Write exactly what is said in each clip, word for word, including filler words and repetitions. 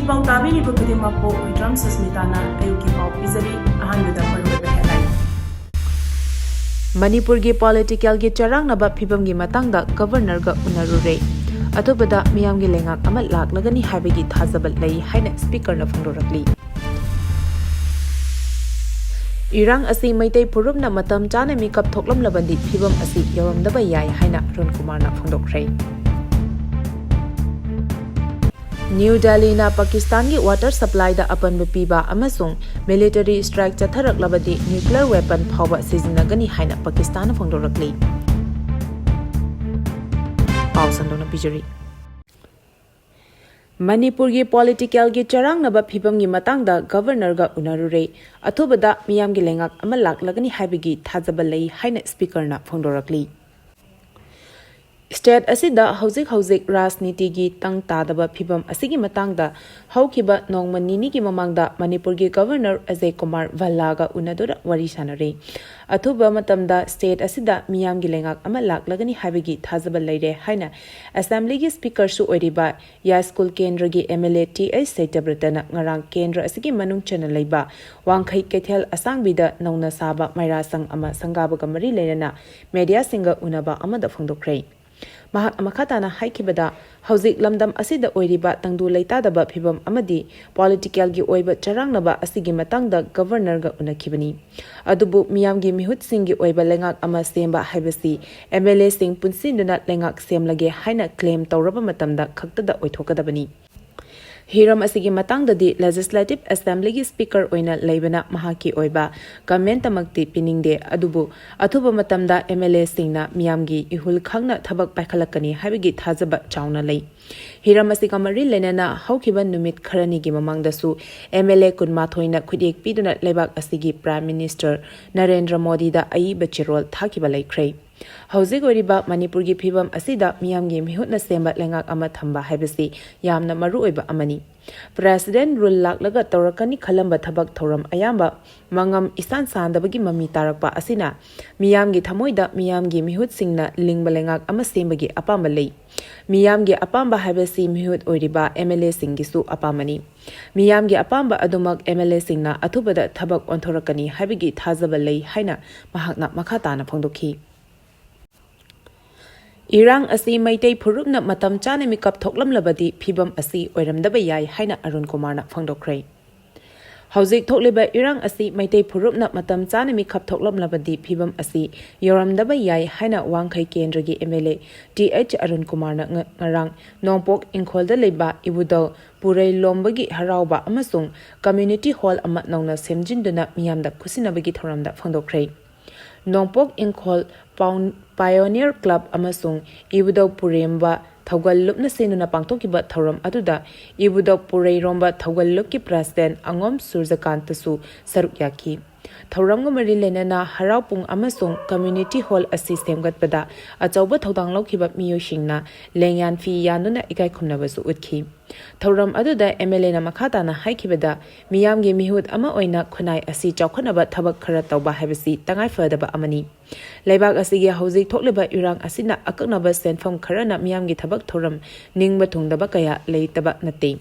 ꯄꯥꯎ ꯇꯥꯕꯤꯔꯤꯕ ꯈꯨꯗꯤꯡꯃꯛꯄꯨ ꯍꯨꯏꯗ꯭ꯔꯝ ꯁꯁꯃꯤꯇꯥꯅ ꯑꯌꯨꯛꯀꯤ ꯄꯥꯎ ꯄꯤꯖꯔꯤ꯫ ꯑꯍꯥꯟꯕꯗ ꯃꯔꯨꯑꯣꯏꯕ headline꯫ ꯃꯅꯤꯄꯨꯔꯒꯤ political ꯒꯤ ꯆꯔꯥꯡꯅꯕ ꯐꯤꯕꯝꯒꯤ ꯃꯇꯥꯡꯗ Governor ꯒ ꯎꯅꯔꯨꯔꯦ꯫ ꯑꯊꯨꯕꯗ ꯃꯤꯌꯥꯝꯒꯤ ꯂꯩꯉꯥꯛ ꯑꯃ ꯂꯥꯛꯂꯒꯅꯤ ꯍꯥꯏꯕꯒꯤ ꯊꯥꯖꯕ ꯂꯩ ꯍꯥꯏꯅ Speaker ꯅ ꯐꯣꯡꯗꯣꯔꯛꯂꯤ꯫ ꯏꯔꯥꯡ ꯑꯁꯤ ꯃꯩꯇꯩ ꯐꯨꯔꯨꯞꯅ ꯃꯇꯝ ꯆꯥꯅ ꯃꯤꯀꯞ ꯊꯣꯛꯂꯝꯂꯕꯗꯤ ꯐꯤꯕꯝ ꯑꯁꯤ ꯌꯧꯔꯝꯗꯕ ꯌꯥꯏ ꯍꯥꯏꯅ ꯑꯔꯨꯟ ꯀꯨꯃꯥꯔꯅ ꯐꯣꯡꯗꯣꯛꯈ꯭ꯔꯦ꯫ ꯅ꯭ꯌꯨ ꯗꯦꯜꯂꯤꯅ ꯄꯥꯀꯤꯁꯇꯥꯟꯒꯤ water supply ꯗ ꯑꯄꯟꯕ ꯄꯤꯕ ꯑꯃꯁꯨꯡ military strike ꯆꯠꯊꯔꯛꯂꯕꯗꯤ nuclear weapon ꯐꯥꯎꯕ ꯁꯤꯖꯤꯟꯅꯒꯅꯤ ꯍꯥꯏꯅ ꯄꯥꯀꯤꯁꯇꯥꯟꯅ ꯐꯣꯡꯗꯣꯔꯛꯂꯤ꯫ ꯄꯥꯎ ꯁꯟꯗꯣꯛꯅ ꯄꯤꯖꯔꯤ꯫ ꯃꯅꯤꯄꯨꯔꯒꯤ political ꯒꯤ ꯆꯔꯥꯡꯅꯕ ꯐꯤꯕꯝꯒꯤ ꯃꯇꯥꯡꯗ Governor ꯒ ꯎꯅꯔꯨꯔꯦ꯫ ꯑꯊꯨꯕꯗ ꯃꯤꯌꯥꯝꯒꯤ ꯂꯩꯉꯥꯛ ꯑꯃ ꯂꯥꯛꯂꯒꯅꯤ ꯍꯥꯏꯕꯒꯤ ꯊꯥꯖꯕ ꯂꯩ ꯍꯥꯏꯅ Speaker ꯅ ꯐꯣꯡꯗꯣꯔꯛꯂꯤ꯫ State ꯑꯁꯤꯗ ꯍꯧꯖꯤꯛ ꯍꯧꯖꯤꯛ ꯔꯥꯖꯅꯤꯇꯤꯒꯤ ꯇꯪ ꯇꯥꯗꯕ ꯐꯤꯕꯝ ꯑꯁꯤꯒꯤ ꯃꯇꯥꯡꯗ ꯍꯧꯈꯤꯕ ꯅꯣꯡꯃ ꯅꯤꯅꯤꯒꯤ ꯃꯃꯥꯡꯗ ꯃꯅꯤꯄꯨꯔꯒꯤ Governor ꯑꯖꯌ ꯀꯨꯃꯥꯔ ꯚꯜꯂꯥꯒ ꯎꯅꯗꯨꯅ ꯋꯥꯔꯤ ꯁꯥꯟꯅꯔꯦ꯫ ꯑꯊꯨꯕ ꯃꯇꯝꯗ state ꯑꯁꯤꯗ ꯃꯤꯌꯥꯝꯒꯤ ꯂꯩꯉꯥꯛ ꯑꯃ ꯂꯥꯛꯂꯒꯅꯤ ꯍꯥꯏꯕꯒꯤ ꯊꯥꯖꯕ ꯂꯩꯔꯦ ꯍꯥꯏꯅ Assembly ꯒꯤ Speaker ꯁꯨ ꯑꯣꯏꯔꯤꯕ ꯌꯥꯏꯁ꯭ꯀꯨꯜ ꯀꯦꯟꯗ꯭ꯔꯒꯤ MLA T H ꯁꯇ꯭ꯌꯕ꯭ꯔꯇꯅ ꯉꯔꯥꯡ ꯀꯦꯟꯗ꯭ꯔ ꯑꯁꯤꯒꯤ ꯃꯅꯨꯡ ꯆꯟꯅ ꯂꯩꯕ ꯋꯥꯡꯈꯩ ꯀꯩꯊꯦꯜ ꯑꯁꯥꯡꯕꯤꯗ ꯅꯧꯅ ꯁꯥꯕ ꯃꯩꯔꯥ ꯁꯪ ꯑꯃ ꯁꯪꯒꯥꯕꯒ ꯃꯔꯤ ꯂꯩꯅꯅ media ꯁꯤꯡꯒ ꯎꯅꯕ ꯑꯃꯗ ꯐꯣꯡꯗꯣꯛꯈ꯭ꯔꯦ꯫ ꯃꯍꯥꯛꯅ ꯃꯈꯥ ꯇꯥꯅ ꯍꯥꯏꯈꯤꯕꯗ, ꯍꯧꯖꯤꯛ ꯂꯝꯗꯝ ꯑꯁꯤꯗ ꯑꯣꯏꯔꯤꯕ ꯇꯪꯗꯨ ꯂꯩꯇꯥꯗꯕ ꯐꯤꯕꯝ ꯑꯃꯗꯤ political ꯒꯤ ꯑꯣꯏꯕ ꯆꯔꯥꯡꯅꯕ ꯑꯁꯤꯒꯤ ꯃꯇꯥꯡꯗ Governor ꯒ ꯎꯅꯈꯤꯕꯅꯤ꯫ ꯑꯗꯨꯕꯨ ꯃꯤꯌꯥꯝꯒꯤ ꯃꯤꯍꯨꯠꯁꯤꯡꯒꯤ ꯑꯣꯏꯕ ꯂꯩꯉꯥꯛ ꯑꯃ ꯁꯦꯝꯕ ꯍꯥꯏꯕꯁꯤ MLA ꯁꯤꯡ ꯄꯨꯟꯁꯤꯟꯗꯨꯅ ꯂꯩꯉꯥꯛ ꯁꯦꯝꯂꯒꯦ ꯍꯥꯏꯅ claim ꯇꯧꯔꯕ ꯃꯇꯝꯗ ꯈꯛꯇꯗ ꯑꯣꯏꯊꯣꯛꯀꯗꯕꯅꯤ꯫ ꯍꯤꯔꯝ ꯑꯁꯤꯒꯤ ꯃꯇꯥꯡꯗꯗꯤ Legislative Assembly ꯒꯤ Speaker ꯑꯣꯏꯅ ꯂꯩꯕꯅ ꯃꯍꯥꯛꯀꯤ ꯑꯣꯏꯕ comment ꯃꯛꯇꯤ ꯄꯤꯅꯤꯡꯗꯦ, ꯑꯗꯨꯕꯨ ꯑꯊꯨꯕ ꯃꯇꯝꯗ MLA ꯁꯤꯡꯅ ꯃꯤꯌꯥꯝꯒꯤ ꯏꯍꯨꯜ ꯈꯪꯅ ꯊꯕꯛ ꯄꯥꯏꯈꯠꯂꯛꯀꯅꯤ ꯍꯥꯏꯕꯒꯤ ꯊꯥꯖꯕ ꯆꯥꯎꯅ ꯂꯩ꯫ ꯍꯤꯔꯝ ꯑꯁꯤꯒ ꯃꯔꯤ ꯂꯩꯅꯅ ꯍꯧꯈꯤꯕ ꯅꯨꯃꯤꯠ ꯈꯔꯅꯤꯒꯤ ꯃꯃꯥꯡꯗꯁꯨ MLA ꯀꯨꯟꯃꯥꯊꯣꯏꯅ ꯈꯨꯠꯌꯦꯛ ꯄꯤꯗꯨꯅ ꯂꯩꯕꯥꯛ ꯑꯁꯤꯒꯤ Prime Minister ꯅꯔꯦꯟꯗ꯭ꯔ ꯃꯣꯗꯤꯗ ꯑꯏꯕ ꯆꯦꯔꯣꯜ ꯊꯥꯈꯤꯕ ꯂꯩꯈ꯭ꯔꯦ꯫ ꯍꯧꯖꯤꯛ ꯑꯣꯏꯔꯤꯕ ꯃꯅꯤꯄꯨꯔꯒꯤ ꯐꯤꯕꯝ ꯑꯁꯤꯗ ꯃꯤꯌꯥꯝꯒꯤ ꯃꯤꯍꯨꯠꯅ ꯁꯦꯝꯕ ꯂꯩꯉꯥꯛ ꯑꯃ ꯊꯝꯕ ꯍꯥꯏꯕꯁꯤ ꯌꯥꯝꯅ ꯃꯔꯨ ꯑꯣꯏꯕ ꯑꯃꯅꯤ꯫ ꯄ꯭ꯔꯦꯁꯤꯗꯦꯟ ꯔꯨꯜ ꯂꯥꯛꯂꯒ ꯇꯧꯔꯛꯀꯅꯤ ꯈꯜꯂꯝꯕ ꯊꯕꯛ ꯊꯧꯔꯝ ꯑꯌꯥꯝꯕ ꯃꯉꯝ ꯏꯁꯥꯟ ꯁꯥꯟꯗꯕꯒꯤ ꯃꯃꯤ ꯇꯥꯔꯛꯄ ꯑꯁꯤꯅ ꯃꯤꯌꯥꯝꯒꯤ ꯊꯃꯣꯏꯗ ꯃꯤꯌꯥꯝꯒꯤ ꯃꯤꯍꯨꯠꯁꯤꯡꯅ ꯂꯤꯡꯕ ꯂꯩꯉꯥꯛ ꯑꯃ ꯁꯦꯝꯕꯒꯤ ꯑꯄꯥꯝꯕ ꯂꯩ꯫ ꯃꯤꯌꯥꯝꯒꯤ ꯑꯄꯥꯝꯕ ꯍꯥꯏꯕꯁꯤ ꯃꯤꯍꯨꯠ ꯑꯣꯏꯔꯤꯕ ꯑꯦꯝ ꯑꯦꯜ ꯑꯦꯁꯤꯡꯒꯤꯁꯨ ꯑꯄꯥꯝꯕꯅꯤ꯫ ꯃꯤꯌꯥꯝꯒꯤ ꯑꯄꯥꯝꯕ ꯑꯗꯨꯃꯛ ꯑꯦꯝ ꯑꯦꯜ ꯑꯦꯁꯤꯡꯅ ꯑꯊꯨꯕꯗ ꯊꯕꯛ ꯑꯣꯟꯊꯣꯔꯛꯀꯅꯤ ꯍꯥꯏꯕꯒꯤ ꯊꯥꯖꯕ ꯂꯩ ꯍꯥꯏꯅ ꯃꯍꯥꯛꯅ ꯃꯈꯥ ꯇꯥꯅ ꯐꯣꯡꯗꯣꯛꯈꯤ꯫ ꯏꯔꯥꯡ ꯑꯁꯤ ꯃꯩꯇꯩ ꯐꯨꯔꯨꯞꯅ ꯃꯇꯝ ꯆꯥꯅ ꯃꯤꯀꯞ ꯊꯣꯛꯂꯝꯂꯕꯗꯤ ꯐꯤꯕꯝ ꯑꯁꯤ ꯑꯣꯏꯔꯝꯗꯕ ꯌꯥꯏ ꯍꯥꯏꯅ ꯑꯔꯨꯟ ꯀꯨꯃꯥꯔꯅ ꯐꯣꯡꯗꯣꯛꯈ꯭ꯔꯦ꯫ ꯍꯧꯖꯤꯛ ꯊꯣꯛꯂꯤꯕ ꯏꯔꯥꯡ ꯑꯁꯤ ꯃꯩꯇꯩ ꯐꯨꯔꯨꯞꯅ ꯃꯇꯝ ꯆꯥꯅ ꯃꯤꯈꯞ ꯊꯣꯛꯂꯝꯂꯕꯗꯤ ꯐꯤꯕꯝ ꯑꯁꯤ ꯌꯧꯔꯝꯗꯕ ꯌꯥꯏ ꯍꯥꯏꯅ ꯋꯥꯡꯈꯩ ꯀꯦꯟꯗ꯭ꯔꯒꯤ M L A T H Arun ꯀꯨꯃꯥꯔꯅ ꯉ-, ꯉꯔꯥꯡ ꯅꯣꯡꯄꯣꯛ ꯏꯪꯈꯣꯜꯗ ꯂꯩꯕ ꯏꯕꯨꯙꯧ ꯄꯨꯔꯩꯂꯣꯝꯕꯒꯤ ꯍꯔꯥꯎꯕ ꯑꯃꯁꯨꯡ ꯀꯝꯃ꯭ꯌꯨꯅꯤꯇꯤ ꯍꯣꯜ ꯑꯃ ꯅꯧꯅ ꯁꯦꯝꯖꯤꯟꯗꯨꯅ ꯃꯤꯌꯥꯝꯗ ꯈꯨꯠꯁꯤꯟꯅꯕꯒꯤ ꯊꯧꯔꯝꯗ ꯐꯣꯡꯗꯣꯛꯈ꯭ꯔꯦ꯫ ꯅꯣꯡꯄꯣꯛ ꯏꯪꯈꯣꯜ ꯄꯥꯎꯟ-, ꯄꯥꯏꯑꯣꯅꯤꯌꯔ ꯀ꯭ꯂꯕ ꯑꯃꯁꯨꯡ ꯏꯕꯨꯙꯧ ꯄꯨꯔꯦꯝꯕ ꯊꯧꯒꯜ ꯂꯨꯞꯅ ꯁꯤꯟꯗꯨꯅ ꯄꯥꯡꯊꯣꯛꯈꯤꯕ ꯊꯧꯔꯝ ꯑꯗꯨꯗ ꯏꯕꯨꯙꯧ ꯄꯨꯔꯩꯔꯣꯝꯕ ꯊꯧꯒꯜ ꯂꯨꯞꯀꯤ ꯄ꯭ꯔꯦꯁꯤꯗꯦꯟ ꯑꯉꯣꯝ ꯁꯨꯔꯖꯀꯥꯟꯇꯁꯨ ꯁꯔꯨꯛ ꯌꯥꯈꯤ꯫ ꯊꯧꯔꯝꯒ ꯃꯔꯤ ꯂꯩꯅꯅ ꯍꯔꯥꯎ ꯄꯨꯡ ꯑꯃꯁꯨꯡ ꯀꯝꯃ꯭ꯌꯨꯅꯤꯇꯤ ꯍꯣꯜ ꯑꯁꯤ ꯁꯦꯝꯒꯠꯄꯗ ꯑꯆꯧꯕ ꯊꯧꯗꯥꯡ ꯂꯧꯈꯤꯕ ꯃꯤꯑꯣꯏꯁꯤꯡꯅ ꯂꯦꯡꯌꯥꯟ ꯐꯤ ꯌꯥꯟꯗꯨꯅ ꯏꯀꯥꯏ ꯈꯨꯝꯅꯕꯁꯨ ꯎꯠꯈꯤ꯫ ꯊꯧꯔꯝ ꯑꯗꯨꯗ ꯑꯦꯝ ꯑꯦꯜ ꯑꯦꯅ ꯃꯈꯥ ꯇꯥꯅ ꯍꯥꯏꯈꯤꯕꯗ, ꯃꯤꯌꯥꯝꯒꯤ ꯃꯤꯍꯨꯠ ꯑꯃ ꯑꯣꯏꯅ ꯈꯨꯟꯅꯥꯏ ꯑꯁꯤ ꯆꯥꯎꯈꯠꯅꯕ ꯊꯕꯛ ꯈꯔ ꯇꯧꯕ ꯍꯥꯏꯕꯁꯤ ꯇꯉꯥꯏ ꯐꯗꯕ ꯑꯃꯅꯤ꯫ ꯂꯩꯕꯥꯛ ꯑꯁꯤꯒꯤ ꯍꯧꯖꯤꯛ ꯊꯣꯛꯂꯤꯕ ꯏꯔꯥꯡ ꯑꯁꯤꯅ ꯑꯀꯛꯅꯕ ꯁꯦꯟꯐꯝ ꯈꯔꯅ ꯃꯤꯌꯥꯝꯒꯤ ꯊꯕꯛ ꯊꯧꯔꯝ ꯅꯤꯡꯕ ꯊꯨꯡꯗꯕ ꯀꯌꯥ ꯂꯩꯇꯕ ꯅꯠꯇꯦ꯫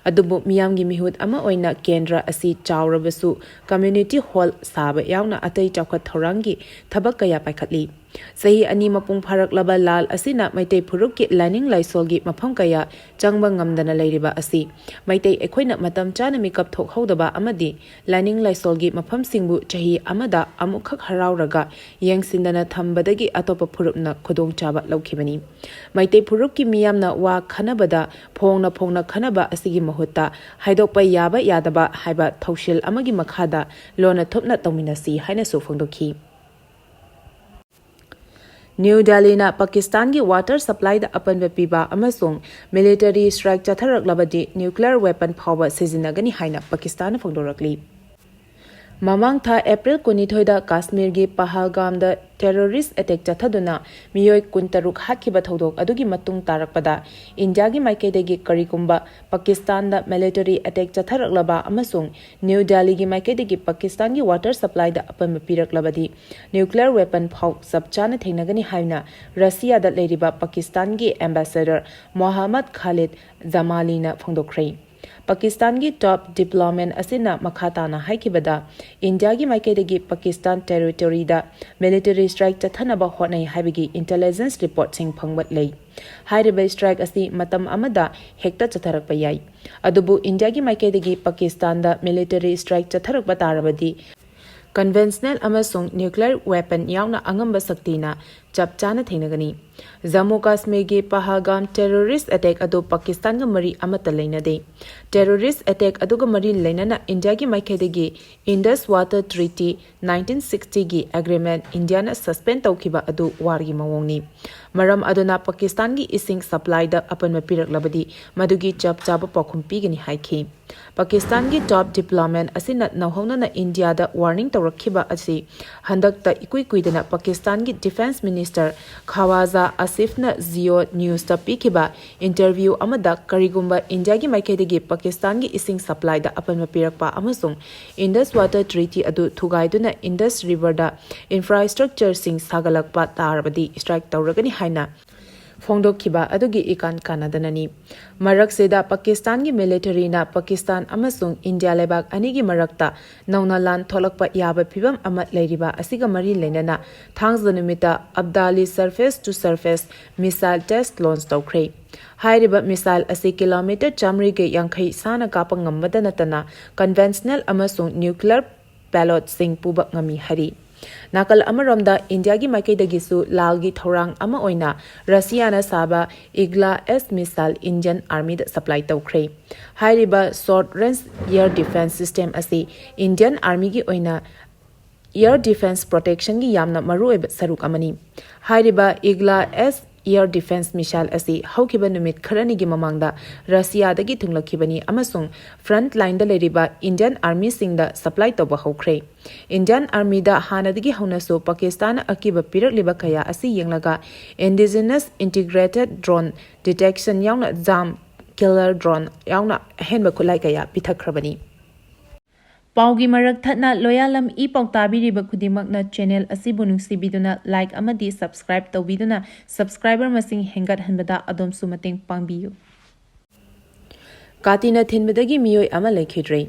ꯑꯗꯨꯕꯨ ꯃꯤꯌꯥꯝꯒꯤ ꯃꯤꯍꯨꯠ ꯑꯃ ꯑꯣꯏꯅ ꯀꯦꯟꯗ꯭ꯔ ꯑꯁꯤ ꯆꯥꯎꯔꯕꯁꯨ ꯀꯝꯃ꯭ꯌꯨꯅꯤꯇꯤ ꯍꯣꯜ ꯁꯥꯕ ꯌꯥꯎꯅ ꯑꯇꯩ ꯆꯥꯎꯈꯠ ꯊꯧꯔꯥꯡꯒꯤ ꯊꯕꯛ ꯀꯌꯥ ꯄꯥꯏꯈꯠꯂꯤ꯫ ꯆꯍꯤ ꯑꯅꯤ ꯃꯄꯨꯡ ꯐꯥꯔꯛꯂꯕ ꯂꯥꯜ ꯑꯁꯤꯅ ꯃꯩꯇꯩ ꯐꯨꯔꯨꯞꯀꯤ ꯂꯥꯏꯅꯤꯡ ꯂꯥꯏꯁꯣꯜꯒꯤ ꯃꯐꯝ ꯀꯌꯥ ꯆꯪꯕ ꯉꯝꯗꯅ ꯂꯩꯔꯤꯕ ꯑꯁꯤ ꯃꯩꯇꯩ ꯑꯩꯈꯣꯏꯅ ꯃꯇꯝ ꯆꯥꯅ ꯃꯤꯀꯞ ꯊꯣꯛꯍꯧꯗꯕ ꯑꯃꯗꯤ ꯂꯥꯏꯅꯤꯡ ꯂꯥꯏꯁꯣꯜꯒꯤ ꯃꯐꯝꯁꯤꯡꯕꯨ ꯆꯍꯤ ꯑꯃꯗ ꯑꯃꯨꯛꯈꯛ ꯍꯔꯥꯎꯔꯒ ꯌꯦꯡꯁꯤꯟꯗꯅ ꯊꯝꯕꯗꯒꯤ ꯑꯇꯣꯞꯄ ꯐꯨꯔꯨꯞꯅ ꯈꯨꯗꯣꯡꯆꯥꯕ ꯂꯧꯈꯤꯕꯅꯤ꯫ ꯃꯩꯇꯩ ꯐꯨꯔꯨꯞꯀꯤ ꯃꯤꯌꯥꯝꯅ ꯋꯥ ꯈꯟꯅꯕꯗ ꯐꯣꯡꯅ ꯐꯣꯡꯅ ꯈꯟꯅꯕ ꯑꯁꯤꯒꯤ ꯃꯍꯨꯠꯇ ꯍꯥꯏꯗꯣꯛꯄ ꯌꯥꯕ ꯌꯥꯗꯕ ꯍꯥꯏꯕ ꯊꯧꯁꯤꯜ ꯑꯃꯒꯤ ꯃꯈꯥꯗ ꯂꯣꯟꯅ ꯊꯨꯞꯅ ꯇꯧꯃꯤꯟꯅꯁꯤ ꯍꯥꯏꯅꯁꯨ ꯐꯣꯡꯗꯣꯛꯈꯤ꯫ ꯅ꯭ꯌꯨ ꯗꯦꯜꯂꯤꯅ ꯄꯥꯀꯤꯁꯇꯥꯟꯒꯤ ꯋꯥꯇꯔ ꯁꯄ꯭ꯂꯥꯏꯗ ꯑꯄꯟꯕ ꯄꯤꯕ ꯑꯃꯁꯨꯡ ꯃꯤꯂꯤꯇꯔꯤ ꯁ꯭ꯇ꯭ꯔꯥꯏꯛ ꯆꯠꯊꯔꯛꯂꯕꯗꯤ ꯅ꯭ꯌꯨꯀ꯭ꯂꯤꯌꯔ ꯋꯦꯄꯟ ꯐꯥꯎꯕ ꯁꯤꯖꯤꯟꯅꯒꯅꯤ ꯍꯥꯏꯅ ꯄꯥꯀꯤꯁꯇꯥꯟꯅ ꯐꯣꯡꯗꯣꯔꯛꯂꯤ꯫ ꯃꯃꯥꯡ ꯊꯥ ꯑꯦꯄ꯭ꯔꯤꯜ ꯀꯨꯟꯅꯤꯊꯣꯏꯗ ꯀꯥꯁꯃꯤꯔꯒꯤ ꯄꯍꯜꯒꯥꯝꯗ terrorist attack ꯆꯠꯊꯗꯨꯅ ꯃꯤꯑꯣꯏ ꯀꯨꯟꯇꯔꯨꯛ ꯍꯥꯠꯈꯤꯕ ꯊꯧꯗꯣꯛ ꯑꯗꯨꯒꯤ ꯃꯇꯨꯡ ꯇꯥꯔꯛꯄꯗ ꯏꯟꯗꯤꯌꯥꯒꯤ ꯃꯥꯏꯀꯩꯗꯒꯤ ꯀꯔꯤꯒꯨꯝꯕ ꯄꯥꯀꯤꯁꯇꯥꯟꯗ military attack ꯆꯠꯊꯔꯛꯂꯕ ꯑꯃꯁꯨꯡ ꯅ꯭ꯌꯨ ꯗꯦꯜꯂꯤꯒꯤ ꯃꯥꯏꯀꯩꯗꯒꯤ ꯄꯥꯀꯤꯁꯇꯥꯟꯒꯤ water supplyꯗ ꯑꯄꯟꯕ ꯄꯤꯔꯛꯂꯕꯗꯤ nuclear weapon ꯐꯥꯎ ꯆꯞ ꯆꯥꯅ ꯊꯦꯡꯅꯒꯅꯤ ꯍꯥꯏꯅ ꯔꯁꯤꯌꯥꯗ ꯂꯩꯔꯤꯕ ꯄꯥꯀꯤꯁꯇꯥꯟꯒꯤ ambassador ꯃꯣꯍꯝꯃꯗ ꯈꯥꯂꯤꯗ ꯖꯃꯥꯂꯤꯅ ꯐꯣꯡꯗꯣꯛꯈ꯭ꯔꯦ꯫ ꯄꯥꯀꯤꯁꯇꯥꯟꯒꯤ top diplomat ꯑꯁꯤꯅ ꯃꯈꯥ ꯇꯥꯅ ꯍꯥꯏꯈꯤꯕꯗ, ꯏꯟꯗꯤꯌꯥꯒꯤ ꯃꯥꯏꯀꯩꯗꯒꯤ ꯄꯥꯀꯤꯁꯇꯥꯟ territoryꯗ military strike ꯆꯠꯊꯅꯕ ꯍꯣꯠꯅꯩ ꯍꯥꯏꯕꯒꯤ intelligence reportꯁꯤꯡ ꯐꯪꯕ ꯂꯩ꯫ ꯍꯥꯏꯔꯤꯕ strike ꯑꯁꯤ ꯃꯇꯝ ꯑꯃꯗ ꯍꯦꯛꯇ ꯆꯠꯊꯔꯛꯄ ꯌꯥꯏ꯫ ꯑꯗꯨꯕꯨ ꯏꯟꯗꯤꯌꯥꯒꯤ ꯃꯥꯏꯀꯩꯗꯒꯤ ꯄꯥꯀꯤꯁꯇꯥꯟꯗ military strike ꯆꯠꯊꯔꯛꯄ ꯇꯥꯔꯕꯗꯤ, conventional ꯑꯃꯁꯨꯡ nuclear weapon ꯌꯥꯎꯅ ꯑꯉꯝꯕ ꯁꯛꯇꯤꯅ ꯆꯞ ꯆꯥꯅ ꯊꯦꯡꯅꯒꯅꯤ꯫ ꯖꯝꯃꯨ ꯀꯥꯁꯃꯤꯔꯒꯤ ꯄꯍꯜꯒꯥꯝ terrorist attack ꯑꯗꯨ ꯄꯥꯀꯤꯁꯇꯥꯟꯒ ꯃꯔꯤ ꯑꯃꯠꯇ ꯂꯩꯅꯗꯦ꯫ Terrorist attack ꯑꯗꯨꯒ ꯃꯔꯤ ꯂꯩꯅꯅ ꯏꯟꯗꯤꯌꯥꯒꯤ ꯃꯥꯏꯀꯩꯗꯒꯤ Indus Water Treaty nineteen sixtyꯒꯤ agreement ꯏꯟꯗꯤꯌꯥꯅ suspend ꯇꯧꯈꯤꯕ ꯑꯗꯨ warꯒꯤ ꯃꯑꯣꯡꯅꯤ꯫ ꯃꯔꯝ ꯑꯗꯨꯅ ꯄꯥꯀꯤꯁꯇꯥꯟꯒꯤ ꯏꯁꯤꯡ supplyꯗ ꯑꯄꯟꯕ ꯄꯤꯔꯛꯂꯕꯗꯤ ꯃꯗꯨꯒꯤ ꯆꯞ ꯆꯥꯕ ꯄꯥꯎꯈꯨꯝ ꯄꯤꯒꯅꯤ ꯍꯥꯏꯈꯤ꯫ ꯄꯥꯀꯤꯁꯇꯥꯟꯒꯤ top diplomat ꯑꯁꯤꯅ ꯅꯧꯍꯧꯅꯅ ꯏꯟꯗꯤꯌꯥꯗ warning ꯇꯧꯔꯛꯈꯤꯕ ꯑꯁꯤ ꯍꯟꯗꯛꯇ ꯏꯀꯨꯏ ꯀꯨꯏꯗꯅ ꯄꯥꯀꯤꯁꯇꯥꯟꯒꯤ defence minister ꯈꯋꯥꯖꯥ ꯑꯁꯤꯐꯅ Jio Newsꯇ ꯄꯤꯈꯤꯕ interview ꯑꯃꯗ ꯀꯔꯤꯒꯨꯝꯕ ꯏꯟꯗꯤꯌꯥꯒꯤ ꯃꯥꯏꯀꯩꯗꯒꯤ ꯄꯥꯀꯤꯁꯇꯥꯟꯒꯤ ꯏꯁꯤꯡ supplyꯗ ꯑꯄꯟꯕ ꯄꯤꯔꯛꯄ ꯑꯃꯁꯨꯡ Indus Water Treaty ꯑꯗꯨ ꯊꯨꯒꯥꯏꯗꯨꯅ Indus Riverꯗ infrastructureꯁꯤꯡ ꯁꯥꯒꯠꯂꯛꯄ ꯇꯥꯔꯕꯗꯤ strike ꯇꯧꯔꯒꯅꯤ ꯍꯥꯏꯅ ꯐꯣꯡꯗꯣꯛꯈꯤꯕ ꯑꯗꯨꯒꯤ ꯏꯀꯥꯟ ꯀꯥꯟꯅꯗꯅꯅꯤ꯫ ꯃꯔꯛꯁꯤꯗ ꯄꯥꯀꯤꯁꯇꯥꯟꯒꯤ militaryꯅ ꯄꯥꯀꯤꯁꯇꯥꯟ ꯑꯃꯁꯨꯡ ꯏꯟꯗꯤꯌꯥ ꯂꯩꯕꯥꯛ ꯑꯅꯤꯒꯤ ꯃꯔꯛꯇ ꯅꯧꯅ ꯂꯥꯟ ꯊꯣꯛꯂꯛꯄ ꯌꯥꯕ ꯐꯤꯕꯝ ꯑꯃ ꯂꯩꯔꯤꯕ ꯑꯁꯤꯒ ꯃꯔꯤ ꯂꯩꯅꯅ ꯊꯥꯡꯖ ꯅꯨꯃꯤꯠꯇ ꯑꯕꯗꯥꯂꯤ surface to surface missile test launch ꯇꯧꯈ꯭ꯔꯦ꯫ ꯍꯥꯏꯔꯤꯕ missile ꯑꯁꯤ kilometre ꯆꯥꯃꯔꯤꯒ ꯌꯥꯡꯈꯩ ꯁꯥꯡꯅ ꯀꯥꯞꯄ ꯉꯝꯕꯗ ꯅꯠꯇꯅ conventional ꯑꯃꯁꯨꯡ nuclear payloadꯁꯤꯡ ꯄꯨꯕ ꯉꯝꯃꯤ ꯍꯥꯏꯔꯤ꯫ ꯅꯥꯀꯜ ꯑꯃꯔꯣꯝꯗ ꯏꯟꯗꯤꯌꯥꯒꯤ ꯃꯥꯏꯀꯩꯗꯒꯤꯁꯨ ꯂꯥꯜꯒꯤ ꯊꯧꯔꯥꯡ ꯑꯃ ꯑꯣꯏꯅ ꯔꯁꯤꯌꯥꯅ ꯁꯥꯕ Igla S missile Indian Armyꯗ supply ꯇꯧꯈ꯭ꯔꯦ꯫ ꯍꯥꯏꯔꯤꯕ short range air defence system ꯑꯁꯤ Indian Armyꯒꯤ ꯑꯣꯏꯅ air defence protectionꯒꯤ ꯌꯥꯝꯅ ꯃꯔꯨꯑꯣꯏꯕ ꯁꯔꯨꯛ ꯑꯃꯅꯤ꯫ ꯍꯥꯏꯔꯤꯕ Igla S Air Defense Missile ꯑꯁꯤ ꯍꯧꯈꯤꯕ ꯅꯨꯃꯤꯠ ꯈꯔꯅꯤꯒꯤ ꯃꯃꯥꯡꯗ ꯔꯁꯤꯌꯥꯗꯒꯤ ꯊꯨꯡꯂꯛꯈꯤꯕꯅꯤ ꯑꯃꯁꯨꯡ front lineꯗ ꯂꯩꯔꯤꯕ Indian Armyꯁꯤꯡꯗ supply ꯇꯧꯕ ꯍꯧꯈ꯭ꯔꯦ꯫ Indian Armyꯗ ꯍꯥꯟꯅꯗꯒꯤ ꯍꯧꯅꯁꯨ ꯄꯥꯀꯤꯁꯇꯥꯟꯅ ꯑꯀꯤꯕ ꯄꯤꯔꯛꯂꯤꯕ ꯀꯌꯥ ꯑꯁꯤ ꯌꯦꯡꯂꯒ indigenous integrated drone detection ꯌꯥꯎꯅ JAM killer drone ꯌꯥꯎꯅ ꯑꯍꯦꯟꯕ ꯈꯨꯠꯂꯥꯏ ꯀꯌꯥ ꯄꯤꯊꯛꯈ꯭ꯔꯕꯅꯤ꯫ ꯄꯥꯎꯒꯤ ꯃꯔꯛ ꯊꯠꯅ ꯂꯣꯌꯥꯂꯝ ꯏ ꯄꯥꯎ ꯇꯥꯕꯤꯔꯤꯕ ꯈꯨꯗꯤꯡꯃꯛꯅ channel ꯑꯁꯤꯕꯨ ꯅꯨꯡꯁꯤꯕꯤꯗꯨꯅ like ꯑꯃꯗꯤ subscribe ꯇꯧꯕꯤꯗꯨꯅ subscriber ꯃꯁꯤꯡ ꯍꯦꯟꯒꯠꯍꯟꯕꯗ ꯑꯗꯣꯝꯁꯨ ꯃꯇꯦꯡ ꯄꯥꯡꯕꯤꯌꯨ꯫ ꯀꯥꯇꯤꯅ ꯊꯤꯟꯕꯗꯒꯤ ꯃꯤꯑꯣꯏ ꯑꯃ ꯂꯩꯈꯤꯗ꯭ꯔꯦ꯫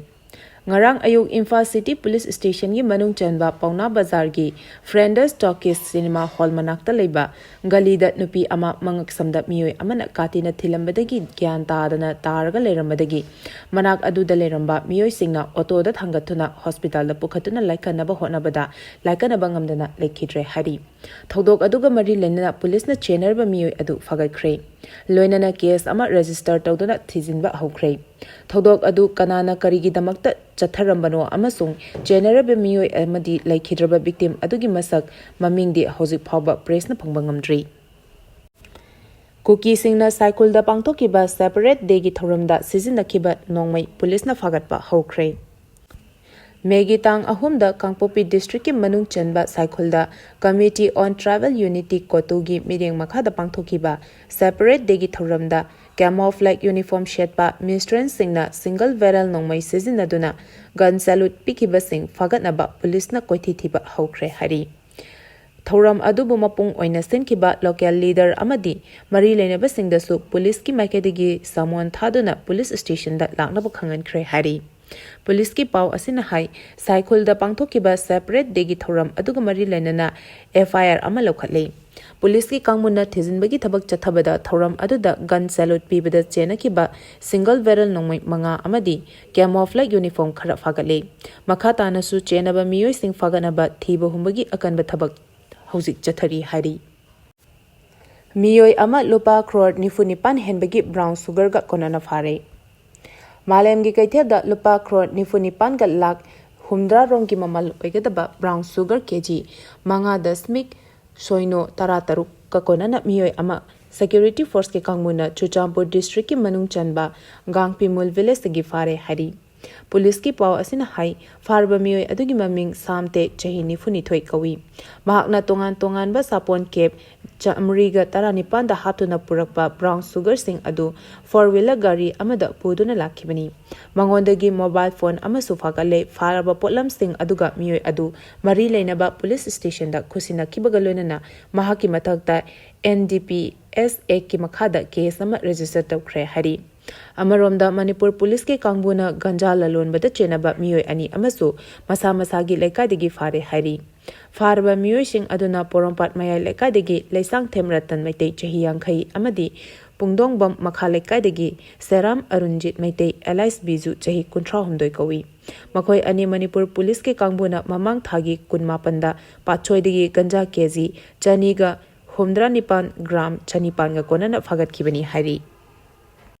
ꯉꯔꯥꯡ ꯑꯌꯨꯛ ꯏꯝꯐꯥꯜ City Police Stationꯒꯤ ꯃꯅꯨꯡ ꯆꯟꯕ ꯄꯥꯎꯅꯥ ꯕꯖꯥꯔꯒꯤ Flanders Talkies cinema hall ꯃꯅꯥꯛꯇ ꯂꯩꯕ ꯒꯂꯤꯗ ꯅꯨꯄꯤ ꯑꯃ ꯃꯉꯛꯁꯝꯗ ꯃꯤꯑꯣꯏ ꯑꯃꯅ ꯀꯥꯇꯤꯅ ꯊꯤꯜꯂꯝꯕꯗꯒꯤ ꯒ꯭ꯌꯥꯟ ꯇꯥꯗꯅ ꯇꯥꯔꯒ ꯂꯩꯔꯝꯕꯗꯒꯤ ꯃꯅꯥꯛ ꯑꯗꯨꯗ ꯂꯩꯔꯝꯕ ꯃꯤꯑꯣꯏꯁꯤꯡꯅ ꯑꯣꯇꯣꯗ ꯊꯥꯡꯒꯠꯇꯨꯅ hospitalꯗ ꯄꯨꯈꯠꯇꯨꯅ ꯂꯥꯏꯀꯠꯅꯕ ꯍꯣꯠꯅꯕꯗ ꯂꯥꯏꯀꯠꯅꯕ ꯉꯝꯗꯅ ꯂꯩꯈꯤꯗ꯭ꯔꯦ ꯍꯥꯏꯔꯤ꯫ ꯊꯧꯗꯣꯛ ꯑꯗꯨꯒ ꯃꯔꯤ ꯂꯩꯅꯅ ꯄꯨꯂꯤꯁꯅ ꯆꯦꯟꯅꯔꯕ ꯃꯤꯑꯣꯏ ꯑꯗꯨ ꯐꯥꯒꯠꯈ꯭ꯔꯦ꯫ ꯂꯣꯏꯅꯅ case ꯑꯃ register ꯇꯧꯗꯨꯅ ꯊꯤꯖꯤꯟꯕ ꯍꯧꯈ꯭ꯔꯦ꯫ ꯊꯧꯗꯣꯛ ꯑꯗꯨ ꯀꯅꯥꯅ ꯀꯔꯤꯒꯤꯗꯃꯛꯇ ꯆꯠꯊꯔꯝꯕꯅꯣ ꯑꯃꯁꯨꯡ ꯆꯦꯟꯅꯔꯕ ꯃꯤꯑꯣꯏ ꯑꯃꯗꯤ ꯂꯩꯈꯤꯗ꯭ꯔꯕ victim ꯑꯗꯨꯒꯤ ꯃꯁꯛ ꯃꯃꯤꯡꯗꯤ ꯍꯧꯖꯤꯛ ꯐꯥꯎꯕ pressꯅ ꯐꯪꯕ ꯉꯝꯗ꯭ꯔꯤ꯫ ꯀꯨꯀꯤꯁꯤꯡꯅ ꯁꯥꯏꯈꯨꯜꯗ ꯄꯥꯡꯊꯣꯛꯈꯤꯕ Separate Dayꯒꯤ ꯊꯧꯔꯝꯗ ꯁꯤꯖꯤꯟꯅꯈꯤꯕ ꯅꯣꯡꯃꯩ ꯄꯨꯂꯤꯁꯅ ꯐꯥꯒꯠꯄ ꯍꯧꯈ꯭ꯔꯦ꯫ Mayꯒꯤ ꯇꯥꯡ ꯑꯍꯨꯝꯗ ꯀꯥꯡꯄꯣꯛꯄꯤ districtꯀꯤ ꯃꯅꯨꯡ ꯆꯟꯕ ꯁꯥꯏꯈꯨꯜꯗ Committee on Tribal Unity, CoTUꯒꯤ ꯃꯤꯠꯌꯦꯡ ꯃꯈꯥꯗ ꯄꯥꯡꯊꯣꯛꯈꯤꯕ Separate Dayꯒꯤ ꯊꯧꯔꯝꯗ camouflage uniform ꯁꯦꯠꯄ ꯃꯤꯁꯇ꯭ꯔꯦꯟꯁꯤꯡꯅ single barrel ꯅꯣꯡꯃꯩ ꯁꯤꯖꯤꯟꯅꯗꯨꯅ gun salute ꯄꯤꯈꯤꯕꯁꯤꯡ ꯐꯥꯒꯠꯅꯕ ꯄꯨꯂꯤꯁꯅ ꯀꯣꯏꯊꯤ ꯊꯤꯕ ꯍꯧꯈ꯭ꯔꯦ ꯍꯥꯏꯔꯤ꯫ ꯊꯧꯔꯝ ꯑꯗꯨꯕꯨ ꯃꯄꯨꯡ ꯑꯣꯏꯅ ꯁꯤꯟꯈꯤꯕ local leader ꯑꯃꯗꯤ ꯃꯔꯤ ꯂꯩꯅꯕꯁꯤꯡꯗꯁꯨ ꯄꯨꯂꯤꯁꯀꯤ ꯃꯥꯏꯀꯩꯗꯒꯤ summon ꯊꯥꯗꯨꯅ ꯄꯨꯂꯤꯁ stationꯗ ꯂꯥꯛꯅꯕ ꯈꯪꯍꯟꯈ꯭ꯔꯦ ꯍꯥꯏꯔꯤ꯫ ꯄꯨꯂꯤꯁꯀꯤ ꯄꯥꯎ ꯑꯁꯤꯅ ꯍꯥꯏ, ꯁꯥꯏꯈꯨꯜꯗ ꯄꯥꯡꯊꯣꯛꯈꯤꯕ Separate Dayꯒꯤ ꯊꯧꯔꯝ ꯑꯗꯨꯒ ꯃꯔꯤ ꯂꯩꯅꯅ FIR ꯑꯃ ꯂꯧꯈꯠꯂꯤ꯫ ꯄꯨꯂꯤꯁꯀꯤ ꯀꯥꯡꯕꯨꯅ ꯊꯤꯖꯤꯟꯕꯒꯤ ꯊꯕꯛ ꯆꯠꯊꯕꯗ ꯊꯧꯔꯝ ꯑꯗꯨꯗ gun salute ꯄꯤꯕꯗ ꯆꯦꯟꯅꯈꯤꯕ single barrel ꯅꯣꯡꯃꯩ ꯃꯉꯥ ꯑꯃꯗꯤ camouflage uniform ꯈꯔ ꯐꯥꯒꯠꯂꯤ꯫ ꯃꯈꯥ ꯇꯥꯅꯁꯨ ꯆꯦꯟꯅꯕ ꯃꯤꯑꯣꯏꯁꯤꯡ ꯐꯥꯒꯠꯅꯕ ꯊꯤꯕ ꯍꯨꯝꯕꯒꯤ ꯑꯀꯟꯕ ꯊꯕꯛ ꯍꯧꯖꯤꯛ ꯆꯠꯊꯔꯤ ꯍꯥꯏꯔꯤ꯫ ꯃꯤꯑꯣꯏ ꯑꯃ ꯂꯨꯄꯥ crore ꯅꯤꯐꯨ ꯅꯤꯄꯥꯟ ꯍꯦꯟꯕꯒꯤ brown sugarꯒ ꯀꯣꯟꯅꯅ ꯐꯥꯔꯦ꯫ ꯃꯥꯂꯦꯝꯒꯤ ꯀꯩꯊꯦꯜꯗ ꯂꯨꯄꯥ crore ꯅꯤꯐꯨ ꯅꯤꯄꯥꯟꯒ ꯂꯥꯈ ꯍꯨꯝꯗ꯭ꯔꯥ ꯔꯣꯝꯒꯤ ꯃꯃꯜ ꯑꯣꯏꯒꯗꯕ brown sugar KG ꯃꯉꯥ ꯗꯁꯃꯤꯛ ꯁꯣꯏꯅꯣ ꯇꯔꯥꯇꯔꯨꯛꯀ ꯀꯣꯟꯅꯅ ꯃꯤꯑꯣꯏ ꯑꯃ ꯁꯦꯀ꯭ꯌꯨꯔꯤꯇꯤ ꯐꯣꯔꯁꯀꯤ ꯀꯥꯡꯕꯨꯅ ꯆꯨꯔꯆꯥꯟꯄꯨꯔ ꯗꯤꯁꯇ꯭ꯔꯤꯛꯀꯤ ꯃꯅꯨꯡ ꯆꯟꯕ ꯒꯥꯡꯄꯤꯃꯨꯜ ꯚꯤꯂꯦꯖꯇꯒꯤ ꯐꯥꯔꯦ ꯍꯥꯏꯔꯤ꯫ ꯄꯨꯂꯤꯁꯀꯤ ꯄꯥꯎ ꯑꯁꯤꯅ ꯍꯥꯏ, ꯐꯥꯔꯕ ꯃꯤꯑꯣꯏ ꯑꯗꯨꯒꯤ ꯃꯃꯤꯡ ꯁꯥꯝꯇꯦ, ꯆꯍꯤ ꯅꯤꯐꯨꯅꯤꯊꯣꯏ ꯀꯧꯏ꯫ ꯃꯍꯥꯛꯅ ꯇꯣꯉꯥꯟ ꯇꯣꯉꯥꯟꯕ ꯁꯥꯄꯣꯟ ꯀꯦꯞ ꯆꯥꯃꯔꯤꯒ ꯇꯔꯥꯅꯤꯄꯥꯟꯗ ꯍꯥꯞꯇꯨꯅ ꯄꯨꯔꯛꯄ ꯕ꯭ꯔꯥꯎꯟ ꯁꯨꯒꯔꯁꯤꯡ ꯑꯗꯨ ꯐꯣꯔ ꯋꯤꯂꯔ ꯒꯥꯔꯤ ꯑꯃꯗ ꯄꯨꯗꯨꯅ ꯂꯥꯛꯈꯤꯕꯅꯤ꯫ ꯃꯉꯣꯟꯗꯒꯤ ꯃꯣꯕꯥꯏꯜ ꯐꯣꯟ ꯑꯃꯁꯨ ꯐꯥꯒꯠꯂꯦ꯫ ꯐꯥꯔꯕ ꯄꯣꯠꯂꯝꯁꯤꯡ ꯑꯗꯨꯒ ꯃꯤꯑꯣꯏ ꯑꯗꯨ ꯃꯔꯤ ꯂꯩꯅꯕ ꯄꯨꯂꯤꯁ ꯁ꯭ꯇꯦꯁꯟꯗ ꯈꯨꯠꯁꯤꯟꯅꯈꯤꯕꯒ ꯂꯣꯏꯅꯅ ꯃꯍꯥꯛꯀꯤ ꯃꯊꯛꯇ ꯑꯦꯟ ꯗꯤ ꯄꯤ ꯑꯦꯁ ꯑꯦꯛꯀꯤ ꯃꯈꯥꯗ ꯀꯦꯁ ꯑꯃ ꯔꯦꯖꯤꯁꯇꯔ ꯇꯧꯈ꯭ꯔꯦ ꯍꯥꯏꯔꯤ꯫ ꯑꯃꯔꯣꯝꯗ, ꯃꯅꯤꯄꯨꯔ ꯄꯨꯂꯤꯁꯀꯤ ꯀꯥꯡꯕꯨꯅ ꯒꯟꯖꯥ ꯂꯂꯣꯟꯕꯗ ꯆꯦꯟꯅꯕ ꯃꯤꯑꯣꯏ ꯑꯅꯤ ꯑꯃꯁꯨ ꯃꯁꯥ ꯃꯁꯥꯒꯤ ꯂꯩꯀꯥꯏꯗꯒꯤ ꯐꯥꯔꯦ ꯍꯥꯏꯔꯤ꯫ ꯐꯥꯔꯕ ꯃꯤꯑꯣꯏꯁꯤꯡ ꯑꯗꯨꯅ ꯄꯣꯔꯣꯝꯄꯥꯠ ꯃꯌꯥꯏ ꯂꯩꯀꯥꯏꯗꯒꯤ ꯂꯩꯁꯥꯡꯊꯦꯝ ꯔꯇꯟ ꯃꯩꯇꯩ, ꯆꯍꯤ ꯌꯥꯡꯈꯩ, ꯑꯃꯗꯤ ꯄꯨꯡꯗꯣꯡꯕꯝ ꯃꯈꯥ ꯂꯩꯀꯥꯏꯗꯒꯤ ꯁꯦꯔꯥꯝ ꯑꯔꯨꯟꯖꯤꯠ ꯃꯩꯇꯩ, ꯑꯦꯂꯥꯏꯁ ꯕꯤꯖꯨ, ꯆꯍꯤ ꯀꯨꯟꯊ꯭ꯔꯥꯍꯨꯝꯗꯣꯏ ꯀꯧꯏ꯫ ꯃꯈꯣꯏ ꯑꯅꯤ ꯃꯅꯤꯄꯨꯔ ꯄꯨꯂꯤꯁꯀꯤ ꯀꯥꯡꯕꯨꯅ ꯃꯃꯥꯡ ꯊꯥꯒꯤ ꯀꯨꯟꯃꯥꯄꯟꯗ ꯄꯥꯠꯁꯣꯏꯗꯒꯤ ꯒꯟꯖꯥ ꯀꯦꯖꯤ ꯆꯅꯤꯒ ꯍꯨꯝꯗ꯭ꯔꯥ ꯅꯤꯄꯥꯟ ꯒ꯭ꯔꯥꯝ ꯆꯅꯤꯄꯥꯟꯒ ꯀꯣꯟꯅꯅ ꯐꯥꯒꯠꯈꯤꯕꯅꯤ ꯍꯥꯏꯔꯤ꯫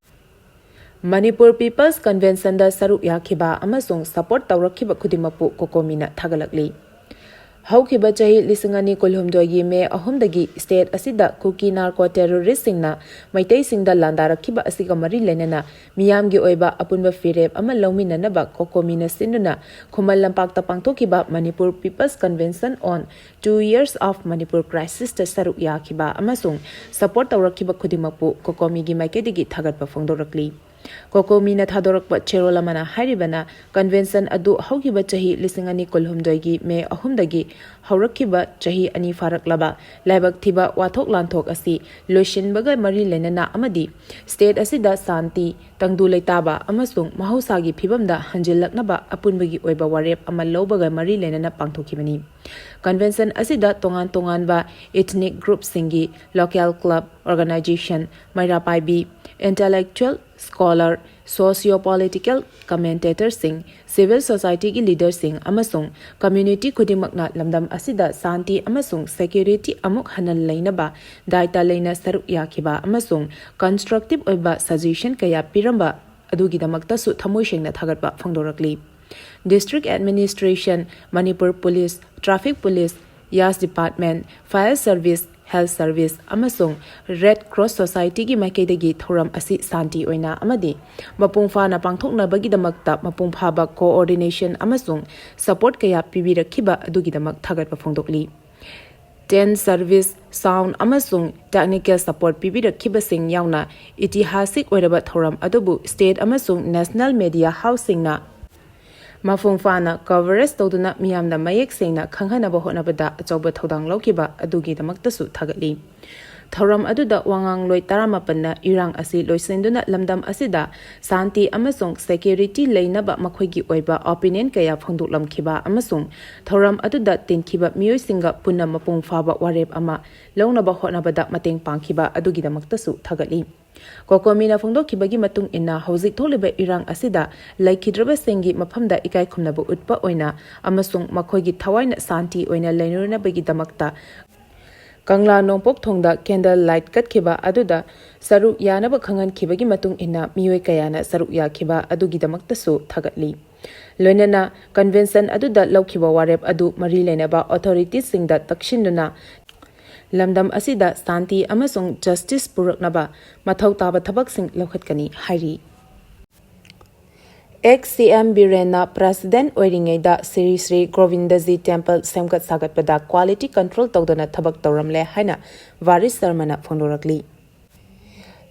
ꯃꯅꯤꯄꯨꯔ ꯄꯤꯄꯜꯁ ꯀꯟꯚꯦꯟꯁꯟꯗ ꯁꯔꯨꯛ ꯌꯥꯈꯤꯕ ꯑꯃꯁꯨꯡ ꯁꯄꯣꯔꯠ ꯇꯧꯔꯛꯈꯤꯕ ꯈꯨꯗꯤꯡꯃꯛꯄꯨ ꯀꯣꯀꯣꯃꯤꯅ ꯊꯥꯒꯠꯂꯛꯂꯤ꯫ ꯍꯧꯈꯤꯕ ꯆꯍꯤ ꯂꯤꯁꯤꯡ ꯑꯅꯤ ꯀꯨꯟꯍꯨꯝꯗꯣꯏꯒꯤ ꯃꯦ ꯑꯍꯨꯝꯗꯒꯤ ꯁ꯭ꯇꯦꯠ ꯑꯁꯤꯗ ꯀꯨꯀꯤ ꯅꯥꯔꯀꯣ ꯇꯦꯔꯣꯔꯤꯁꯁꯤꯡꯅ ꯃꯩꯇꯩꯁꯤꯡꯗ ꯂꯥꯟꯗꯥꯔꯛꯈꯤꯕ ꯑꯁꯤꯒ ꯃꯔꯤ ꯂꯩꯅꯅ ꯃꯤꯌꯥꯝꯒꯤ ꯑꯣꯏꯕ ꯑꯄꯨꯟꯕ ꯐꯤꯔꯦꯞ ꯑꯃ ꯂꯧꯃꯤꯟꯅꯅꯕ ꯀꯣꯀꯣꯃꯤꯅ ꯁꯤꯟꯗꯨꯅ ꯈꯨꯃꯟ ꯂꯝꯄꯥꯛꯇ ꯄꯥꯡꯊꯣꯛꯈꯤꯕ Manipur people's convention on Two Years of Manipur Crisisꯇ ꯁꯔꯨꯛ ꯌꯥꯈꯤꯕ ꯑꯃꯁꯨꯡ ꯁꯄꯣꯔꯠ ꯇꯧꯔꯛꯈꯤꯕ ꯈꯨꯗꯤꯡꯃꯛꯄꯨ ꯀꯣꯀꯣꯃꯤꯒꯤ ꯃꯥꯏꯀꯩꯗꯒꯤ ꯊꯥꯒꯠꯄ ꯐꯣꯡꯗꯣꯔꯛꯂꯤ꯫ ꯀꯣꯀꯣꯃꯤꯅ ꯊꯥꯗꯣꯔꯛꯄ ꯆꯦꯔꯣꯜ ꯑꯃꯅ ꯍꯥꯏꯔꯤꯕꯅ, ꯀꯟꯚꯦꯟꯁꯟ ꯑꯗꯨ ꯍꯧꯈꯤꯕ ꯆꯍꯤ ꯂꯤꯁꯤꯡ ꯑꯅꯤ ꯀꯨꯟꯍꯨꯝꯗꯣꯏꯒꯤ ꯃꯦ ꯑꯍꯨꯝꯗꯒꯤ ꯍꯧꯔꯛꯈꯤꯕ ꯆꯍꯤ ꯑꯅꯤ ꯐꯥꯔꯛꯂꯕ ꯂꯥꯏꯕꯛ ꯊꯤꯕ ꯋꯥꯊꯣꯛ ꯂꯥꯟꯊꯣꯛ ꯑꯁꯤ ꯂꯣꯏꯁꯤꯟꯕꯒ ꯃꯔꯤ ꯂꯩꯅꯅ ꯑꯃꯗꯤ ꯁ꯭ꯇꯦꯠ ꯑꯁꯤꯗ ꯁꯥꯟꯇꯤ, ꯇꯪꯗꯨ ꯂꯩꯇꯥꯕ ꯑꯃꯁꯨꯡ ꯃꯍꯧꯁꯥꯒꯤ ꯐꯤꯕꯝꯗ ꯍꯟꯖꯤꯜꯂꯛꯅꯕ ꯑꯄꯨꯟꯕꯒꯤ ꯑꯣꯏꯕ ꯋꯥꯔꯦꯞ ꯑꯃ ꯂꯧꯕꯒ ꯃꯔꯤ ꯂꯩꯅꯅ ꯄꯥꯡꯊꯣꯛꯈꯤꯕꯅꯤ꯫ ꯀꯟꯚꯦꯟꯁꯟ ꯑꯁꯤꯗ ꯇꯣꯉꯥꯟ ꯇꯣꯉꯥꯟꯕ ethnic groupꯁꯤꯡꯒꯤ local club, organization, ꯃꯩꯔꯥ ꯄꯥꯏꯕꯤ, intellectual, scholar, socio-political commentatorꯁꯤꯡ, civil societyꯒꯤ leaderꯁꯤꯡ ꯑꯃꯁꯨꯡ community ꯈꯨꯗꯤꯡꯃꯛꯅ ꯂꯝꯗꯝ ꯑꯁꯤꯗ ꯁꯥꯟꯇꯤ ꯑꯃꯁꯨꯡ security ꯑꯃꯨꯛ ꯍꯟꯅ ꯂꯩꯅꯕ ꯗꯥꯏꯇ ꯂꯩꯅ ꯁꯔꯨꯛ ꯌꯥꯈꯤꯕ ꯑꯃꯁꯨꯡ constructive ꯑꯣꯏꯕ suggestion ꯀꯌꯥ ꯄꯤꯔꯝꯕ ꯑꯗꯨꯒꯤꯗꯃꯛꯇꯁꯨ ꯊꯃꯣꯏ ꯁꯦꯡꯅ ꯊꯥꯒꯠꯄ ꯐꯣꯡꯗꯣꯔꯛꯂꯤ꯫ District Administration, Manipur police, traffic police, YAS department, fire service, health service ꯑꯃꯁꯨꯡ ꯔꯦꯗ ꯀ꯭ꯔꯣꯁ ꯁꯣꯁꯥꯏꯇꯤꯒꯤ ꯃꯥꯏꯀꯩꯗꯒꯤ ꯊꯧꯔꯝ ꯑꯁꯤ ꯁꯥꯟꯇꯤ ꯑꯣꯏꯅ ꯑꯃꯗꯤ ꯃꯄꯨꯡ ꯐꯥꯅ ꯄꯥꯡꯊꯣꯛꯅꯕꯒꯤꯗꯃꯛꯇ ꯃꯄꯨꯡ ꯐꯥꯕ ꯀꯣꯑꯣꯔꯗꯤꯅꯦꯁꯟ ꯑꯃꯁꯨꯡ ꯁꯄꯣꯔꯠ ꯀꯌꯥ ꯄꯤꯕꯤꯔꯛꯈꯤꯕ ꯑꯗꯨꯒꯤꯗꯃꯛ ꯊꯥꯒꯠꯄ ꯐꯣꯡꯗꯣꯛꯂꯤ꯫ ꯇꯦꯟꯠ ꯁꯔꯚꯤꯁ, ꯁꯥꯎꯟꯗ ꯑꯃꯁꯨꯡ ꯇꯦꯛꯅꯤꯀꯦꯜ ꯁꯄꯣꯔꯠ ꯄꯤꯕꯤꯔꯛꯈꯤꯕꯁꯤꯡ ꯌꯥꯎꯅ ꯏꯇꯤꯍꯥꯁꯤꯛ ꯑꯣꯏꯔꯕ ꯊꯧꯔꯝ ꯑꯗꯨꯕꯨ ꯁ꯭ꯇꯦꯠ ꯑꯃꯁꯨꯡ ꯅꯦꯁꯅꯦꯜ ꯃꯦꯗꯤꯌꯥ ꯍꯥꯎꯁꯁꯤꯡꯅ ꯃꯄꯨꯡ ꯐꯥꯅ ꯀꯚꯔꯦꯖ ꯇꯧꯗꯨꯅ ꯃꯤꯌꯥꯝꯅ ꯃꯌꯦꯛ ꯁꯦꯡꯅ ꯈꯪꯍꯟꯅꯕ ꯍꯣꯠꯅꯕꯗ ꯑꯆꯧꯕ ꯊꯧꯗꯥꯡ ꯂꯧꯈꯤꯕ ꯑꯗꯨꯒꯤꯗꯃꯛꯇꯁꯨ ꯊꯥꯒꯠꯂꯤ꯫ ꯊꯧꯔꯝ ꯑꯗꯨꯗ ꯋꯥꯉꯥꯡꯂꯣꯏ ꯇꯔꯥꯃꯥꯄꯟꯅ ꯏꯔꯥꯡ ꯑꯁꯤ ꯂꯣꯏꯁꯤꯟꯗꯨꯅ ꯂꯝꯗꯝ ꯑꯁꯤꯗ ꯁꯥꯟꯇꯤ ꯑꯃꯁꯨꯡ ꯁꯦꯀ꯭ꯌꯨꯔꯤꯇꯤ ꯂꯩꯅꯕ ꯃꯈꯣꯏꯒꯤ ꯑꯣꯏꯕ ꯑꯣꯄꯤꯅꯤꯌꯟ ꯀꯌꯥ ꯐꯣꯡꯗꯣꯛꯂꯝꯈꯤꯕ ꯑꯃꯁꯨꯡ ꯊꯧꯔꯝ ꯑꯗꯨꯗ ꯇꯤꯟꯈꯤꯕ ꯃꯤꯑꯣꯏꯁꯤꯡꯒ ꯄꯨꯟꯅ ꯃꯄꯨꯡ ꯐꯥꯕ ꯋꯥꯔꯦꯞ ꯑꯃ ꯂꯧꯅꯕ ꯍꯣꯠꯅꯕꯗ ꯃꯇꯦꯡ ꯄꯥꯡꯈꯤꯕ ꯑꯗꯨꯒꯤꯗꯃꯛꯇꯁꯨ ꯊꯥꯒꯠꯂꯤ꯫ ꯀꯣꯀꯣꯃꯤꯅ ꯐꯣꯡꯗꯣꯛꯈꯤꯕꯒꯤ ꯃꯇꯨꯡ ꯏꯟꯅ, ꯍꯧꯖꯤꯛ ꯊꯣꯛꯂꯤꯕ ꯏꯔꯥꯡ ꯑꯁꯤꯗ ꯂꯩꯈꯤꯗ꯭ꯔꯕꯁꯤꯡꯒꯤ ꯃꯐꯝꯗ ꯏꯀꯥꯏ ꯈꯨꯝꯅꯕ ꯎꯠꯄ ꯑꯣꯏꯅ ꯑꯃꯁꯨꯡ ꯃꯈꯣꯏꯒꯤ ꯊꯋꯥꯏꯅ ꯁꯥꯟꯇꯤ ꯑꯣꯏꯅ ꯂꯩꯅꯅꯕꯒꯤꯗꯃꯛꯇ ꯀꯪꯂꯥ ꯅꯣꯡꯄꯣꯛ ꯊꯣꯡꯗ ꯀꯦꯟꯗꯜ ꯂꯥꯏꯠ ꯀꯠꯈꯤꯕ ꯑꯗꯨꯗ ꯁꯔꯨꯛ ꯌꯥꯅꯕ ꯈꯪꯍꯟꯈꯤꯕꯒꯤ ꯃꯇꯨꯡ ꯏꯟꯅ ꯃꯤꯑꯣꯏ ꯀꯌꯥꯅ ꯁꯔꯨꯛ ꯌꯥꯈꯤꯕ ꯑꯗꯨꯒꯤꯗꯃꯛꯇꯁꯨ ꯊꯥꯒꯠꯂꯤ꯫ ꯂꯣꯏꯅꯅ ꯀꯟꯚꯦꯟꯁꯟ ꯑꯗꯨꯗ ꯂꯧꯈꯤꯕ ꯋꯥꯔꯦꯞ ꯑꯗꯨ ꯃꯔꯤ ꯂꯩꯅꯕ ꯑꯣꯊꯣꯔꯤꯇꯤꯁꯤꯡꯗ ꯇꯛꯁꯤꯟꯗꯨꯅ ꯂꯝꯗꯝ ꯑꯁꯤꯗ ꯁꯥꯟꯇꯤ ꯑꯃꯁꯨꯡ ꯖꯁꯇꯤꯁ ꯄꯨꯔꯛꯅꯕ ꯃꯊꯧ ꯇꯥꯕ ꯊꯕꯛꯁꯤꯡ ꯂꯧꯈꯠꯀꯅꯤ ꯍꯥꯏꯔꯤ꯫ ꯑꯦꯛꯁ ꯁꯤ ꯑꯦꯝ ꯕꯤꯔꯦꯟꯅ ꯄ꯭ꯔꯦꯁꯤꯗꯦꯟꯠ ꯑꯣꯏꯔꯤꯉꯩꯗ ꯁ꯭ꯔꯤ ꯁ꯭ꯔꯤ ꯒꯣꯕꯤꯟꯗꯖꯤ ꯇꯦꯝꯄꯜ ꯁꯦꯝꯒꯠ ꯁꯥꯒꯠꯄꯗ ꯀ꯭ꯋꯥꯂꯤꯇꯤ ꯀꯟꯇ꯭ꯔꯣꯜ ꯇꯧꯗꯅ ꯊꯕꯛ ꯇꯧꯔꯝꯂꯦ ꯍꯥꯏꯅ ꯚꯥꯔꯤꯁ ꯁꯔꯃꯅ ꯐꯣꯡꯗꯣꯔꯛꯂꯤ꯫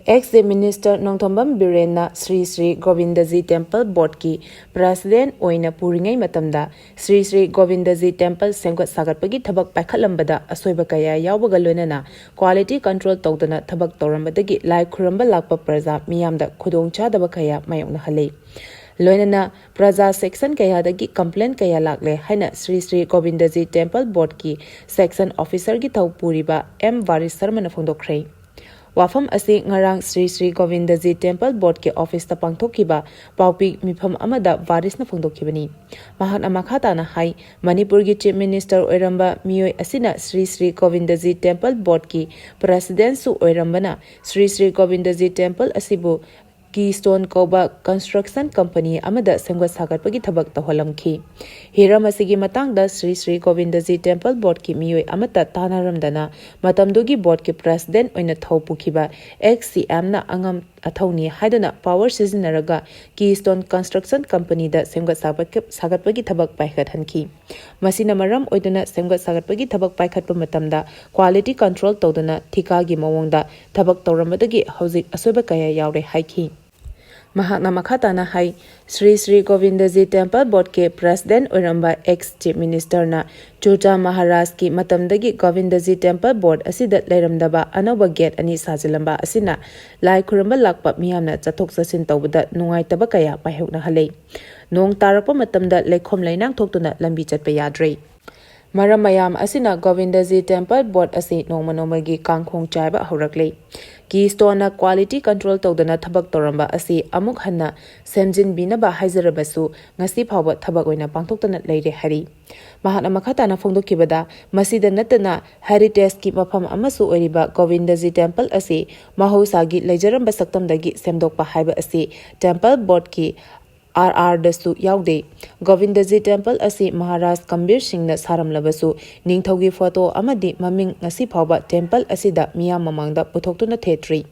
ꯑꯦꯛꯁ ꯆꯤꯐ ꯃꯤꯅꯤꯁꯇꯔ ꯅꯣꯡꯊꯣꯝꯕꯝ ꯕꯤꯔꯦꯟꯅ ꯁ꯭ꯔꯤ ꯁ꯭ꯔꯤ ꯒꯣꯕꯤꯟꯗꯖꯤ ꯇꯦꯝꯄꯜ ꯕꯣꯔꯗꯀꯤ ꯄ꯭ꯔꯦꯁꯤꯗꯦꯟꯠ ꯑꯣꯏꯅ ꯄꯨꯔꯤꯉꯩ ꯃꯇꯝꯗ ꯁ꯭ꯔꯤ ꯁ꯭ꯔꯤ ꯒꯣꯕꯤꯟꯗꯖꯤ ꯇꯦꯝꯄꯜ ꯁꯦꯝꯒꯠ ꯁꯥꯒꯠꯄꯒꯤ ꯊꯕꯛ ꯄꯥꯏꯈꯠꯂꯝꯕꯗ ꯑꯁꯣꯏꯕ ꯀꯌꯥ ꯌꯥꯎꯕꯒ ꯂꯣꯏꯅꯅ ꯀ꯭ꯋꯥꯂꯤꯇꯤ ꯀꯟꯇ꯭ꯔꯣꯜ ꯇꯧꯗꯅ ꯊꯕꯛ ꯇꯧꯔꯝꯕꯗꯒꯤ ꯂꯥꯏ ꯈꯨꯔꯨꯝꯕ ꯂꯥꯛꯄ ꯄ꯭ꯔꯖꯥ ꯃꯤꯌꯥꯝꯗ ꯈꯨꯗꯣꯡꯆꯥꯗꯕ ꯀꯌꯥ ꯃꯥꯌꯣꯛꯅꯍꯜꯂꯤ꯫ ꯂꯣꯏꯅꯅ ꯄ꯭ꯔꯖꯥ ꯁꯦꯛꯁꯟ ꯀꯌꯥꯗꯒꯤ ꯀꯝꯄ꯭ꯂꯦꯟ ꯀꯌꯥ ꯂꯥꯛꯂꯦ ꯍꯥꯏꯅ ꯁ꯭ꯔꯤ ꯁ꯭ꯔꯤ ꯒꯣꯕꯤꯟꯗꯖꯤ ꯇꯦꯝꯄꯜ ꯕꯣꯔꯗꯀꯤ ꯁꯦꯛꯁꯟ ꯑꯣꯐꯤꯁꯔꯒꯤ ꯊꯧ ꯄꯨꯔꯤꯕ ꯑꯦꯝ ꯚꯥꯔꯤꯁ ꯁꯔꯃꯅ ꯐꯣꯡꯗꯣꯛꯈ꯭ꯔꯦ꯫ ꯋꯥꯐꯝ ꯑꯁꯤ ꯉꯔꯥꯡ ꯁ꯭ꯔꯤ ꯁ꯭ꯔꯤ ꯒꯣꯕꯤꯟꯗꯖꯤ ꯇꯦꯝꯄꯜ ꯕꯣꯔꯗꯀꯤ ꯑꯣꯐꯤꯁꯇ ꯄꯥꯡꯊꯣꯛꯈꯤꯕ ꯄꯥꯎꯄꯤ ꯃꯤꯐꯝ ꯑꯃꯗ ꯚꯥꯔꯤꯁꯅ ꯐꯣꯡꯗꯣꯛꯈꯤꯕꯅꯤ꯫ ꯃꯍꯥꯛꯅ ꯃꯈꯥ ꯇꯥꯅ ꯍꯥꯏ, ꯃꯅꯤꯄꯨꯔꯒꯤ ꯆꯤꯐ ꯃꯤꯅꯤꯁꯇꯔ ꯑꯣꯏꯔꯝꯕ ꯃꯤꯑꯣꯏ ꯑꯁꯤꯅ ꯁ꯭ꯔꯤ ꯁ꯭ꯔꯤ ꯒꯣꯕꯤꯟꯗꯖꯤ ꯇꯦꯝꯄꯜ ꯕꯣꯔꯗꯀꯤ ꯄ꯭ꯔꯦꯁꯤꯗꯦꯟꯠꯁꯨ ꯑꯣꯏꯔꯝꯕꯅ ꯁ꯭ꯔꯤ ꯁ꯭ꯔꯤ ꯒꯣꯕꯤꯟꯗꯖꯤ ꯇꯦꯝꯄꯜ ꯑꯁꯤꯕꯨ Keystone ꯀꯧꯕ construction company ꯑꯃꯗ ꯁꯦꯝꯒꯠ ꯁꯥꯒꯠꯄꯒꯤ ꯊꯕꯛ ꯇꯧꯍꯜꯂꯝꯈꯤ꯫ ꯍꯤꯔꯝ ꯑꯁꯤꯒꯤ ꯃꯇꯥꯡꯗ ꯁ꯭ꯔꯤ ꯁ꯭ꯔꯤ ꯒꯣꯕꯤꯟꯗꯖꯤ Temple Boardꯀꯤ ꯃꯤꯑꯣꯏ ꯑꯃꯠꯇ ꯇꯥꯟꯅꯔꯝꯗꯅ ꯃꯇꯝꯗꯨꯒꯤ boardꯀꯤ president ꯑꯣꯏꯅ ꯊꯧ ꯄꯨꯈꯤꯕ ex CMꯅ ꯑꯉꯝ ꯑꯊꯧꯅꯤ ꯍꯥꯏꯗꯨꯅ power ꯁꯤꯖꯤꯟꯅꯔꯒ Keystone Construction Companyꯗ ꯁꯦꯝꯒꯠ ꯁꯥꯒꯠ-, ꯁꯥꯒꯠꯄꯒꯤ ꯊꯕꯛ ꯄꯥꯏꯈꯠꯍꯟꯈꯤ꯫ ꯃꯁꯤꯅ ꯃꯔꯝ ꯑꯣꯏꯗꯨꯅ ꯁꯦꯝꯒꯠ ꯁꯥꯒꯠꯄꯒꯤ ꯊꯕꯛ ꯄꯥꯏꯈꯠꯄ ꯃꯇꯝꯗ quality control ꯇꯧꯗꯅ ꯊꯤꯀꯥꯒꯤ ꯃꯑꯣꯡꯗ ꯊꯕꯛ ꯇꯧꯔꯝꯕꯗꯒꯤ ꯍꯧꯖꯤꯛ ꯑꯁꯣꯏꯕ ꯀꯌꯥ ꯌꯥꯎꯔꯦ ꯍꯥꯏꯈꯤ꯫ ꯃꯍꯥꯛꯅ ꯃꯈꯥ ꯇꯥꯅ ꯍꯥꯏ, ꯁ꯭ꯔꯤ ꯁ꯭ꯔꯤ ꯒꯣꯕꯤꯟꯗꯖꯤ Temple Boardꯀꯤ president ꯑꯣꯏꯔꯝꯕ ex Chief Ministerꯅ ꯆꯨꯔꯆꯥꯟ ꯃꯍꯥꯔꯥꯖꯀꯤ ꯃꯇꯝꯗꯒꯤ ꯒꯣꯕꯤꯟꯗꯖꯤ Temple Board ꯑꯁꯤꯗ ꯂꯩꯔꯝꯗꯕ ꯑꯅꯧꯕ gate ꯑꯅꯤ ꯁꯥꯖꯤꯜꯂꯝꯕ ꯑꯁꯤꯅ ꯂꯥꯏ ꯈꯨꯔꯨꯝꯕ ꯂꯥꯛꯄ ꯃꯤꯌꯥꯝꯅ ꯆꯠꯊꯣꯛ ꯆꯠꯁꯤꯟ ꯇꯧꯕꯗ ꯅꯨꯡꯉꯥꯏꯇꯕ ꯀꯌꯥ ꯃꯥꯌꯣꯛꯅꯍꯜꯂꯦ꯫ ꯅꯣꯡ ꯇꯥꯔꯛꯄ ꯃꯇꯝꯗ ꯂꯩꯈꯣꯝ ꯂꯩꯅꯥꯡ ꯊꯣꯛꯇꯨꯅ ꯂꯝꯕꯤ ꯆꯠꯄ ꯌꯥꯗ꯭ꯔꯦ꯫ ꯃꯔꯝ ꯃꯌꯥꯝ ꯑꯁꯤꯅ ꯒꯣꯕꯤꯟꯗꯖꯤ Temple Board ꯑꯁꯤ ꯅꯣꯡꯃ ꯅꯣꯡꯃꯒꯤ ꯀꯥꯡꯈꯣꯡ ꯆꯥꯏꯕ ꯍꯧꯔꯛꯂꯦ꯫ Keystoneꯅ quality control ꯇꯧꯗꯅ ꯊꯕꯛ ꯇꯧꯔꯝꯕ ꯑꯁꯤ ꯑꯃꯨꯛ ꯍꯟꯅ ꯁꯦꯝꯖꯤꯟꯕꯤꯅꯕ ꯍꯥꯏꯖꯔꯕꯁꯨ ꯉꯁꯤ ꯐꯥꯎꯕ ꯊꯕꯛ ꯑꯣꯏꯅ ꯄꯥꯡꯊꯣꯛꯇꯅ ꯂꯩꯔꯦ ꯍꯥꯏꯔꯤ꯫ ꯃꯍꯥꯛꯅ ꯃꯈꯥ ꯇꯥꯅ ꯐꯣꯡꯗꯣꯛꯈꯤꯕꯗ, ꯃꯁꯤꯗ ꯅꯠꯇꯅ heritageꯀꯤ ꯃꯐꯝ ꯑꯃꯁꯨ ꯑꯣꯏꯔꯤꯕ ꯒꯣꯕꯤꯟꯗꯖꯤ Temple ꯑꯁꯤ ꯃꯍꯧꯁꯥꯒꯤ ꯂꯩꯖꯔꯝꯕ ꯁꯛꯇꯝꯗꯒꯤ ꯁꯦꯝꯗꯣꯛꯄ ꯍꯥꯏꯕ ꯑꯁꯤ Temple Boardꯀꯤ RRꯗꯁꯨ ꯌꯥꯎꯗꯦ꯫ ꯒꯣꯕꯤꯟꯗꯖꯤ Temple ꯑꯁꯤ ꯃꯍꯥꯔꯥꯖ ꯀꯝꯕꯤꯔ ꯁꯤꯡꯅ ꯁꯥꯔꯝꯂꯕꯁꯨ ꯅꯤꯡꯊꯧꯒꯤ photo ꯑꯃꯗꯤ ꯃꯃꯤꯡ ꯉꯁꯤ ꯐꯥꯎꯕ temple ꯑꯁꯤꯗ ꯃꯤꯌꯥꯝ ꯃꯃꯥꯡꯗ ꯄꯨꯊꯣꯛꯇꯨꯅ ꯊꯦꯠꯇ꯭ꯔꯤ꯫